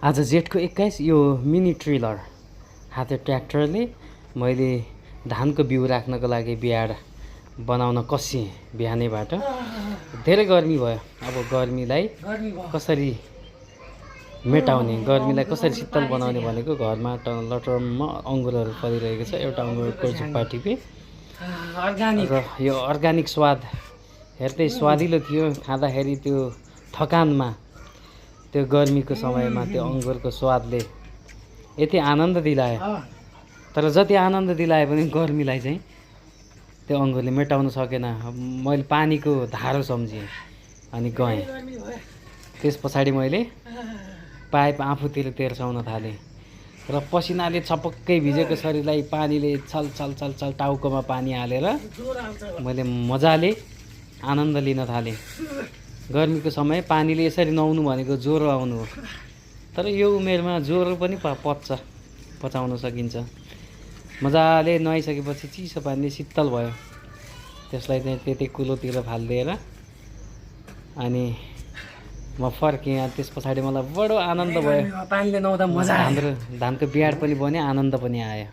आज जेठको 21 यो mini trailer हाते ट्र्याक्टरले मैले धानको बिउ राख्नको लागि बियाड बनाउन कसिएँ बिहानैबाट। धेरै गर्मी भयो। अब गर्मीलाई कसरी मेटाउने, गर्मीलाई कसरी शीतल बनाउने भनेको घरमा लटरमा अङ्गुरहरू फलिरहेको छ। एउटा अङ्गुरको जुप्पा टिपे र यो अर्ग्यानिक स्वाद हेर्दै स्वादिलो थियो। खाँदाखेरि त्यो थकानमा, त्यो गर्मीको समयमा त्यो अङ्गुरको स्वादले यति आनन्द दिलायो। तर जति आनन्द दिलाए पनि गर्मीलाई चाहिँ त्यो अङ्गुरले मेटाउन सकेन। मैले पानीको धारो सम्झेँ अनि गएँ। त्यस पछाडि मैले पाइप आफूतिर तेर्साउन थालेँ र पसिनाले छपक्कै भिजेको शरीरलाई पानीले छल छल छल छल टाउकोमा पानी हालेर मैले मजाले आनन्द लिन थालेँ। गर्मीको समय पानीले यसरी नुहाउनु भनेको ज्वरो आउनु हो। तर यो उमेरमा ज्वरो पनि पचाउन सकिन्छ। मजाले नुहाइसकेपछि चिसो पानीले शीतल भयो, त्यसलाई चाहिँ त्यतै कुलोतिर फालिदिएर अनि म फर्केँ। त्यस पछाडि मलाई बडो आनन्द भयो। पानीले नुहाउँदा मजा आयो। धानको बियाड पनि बन्यो, आनन्द पनि आयो।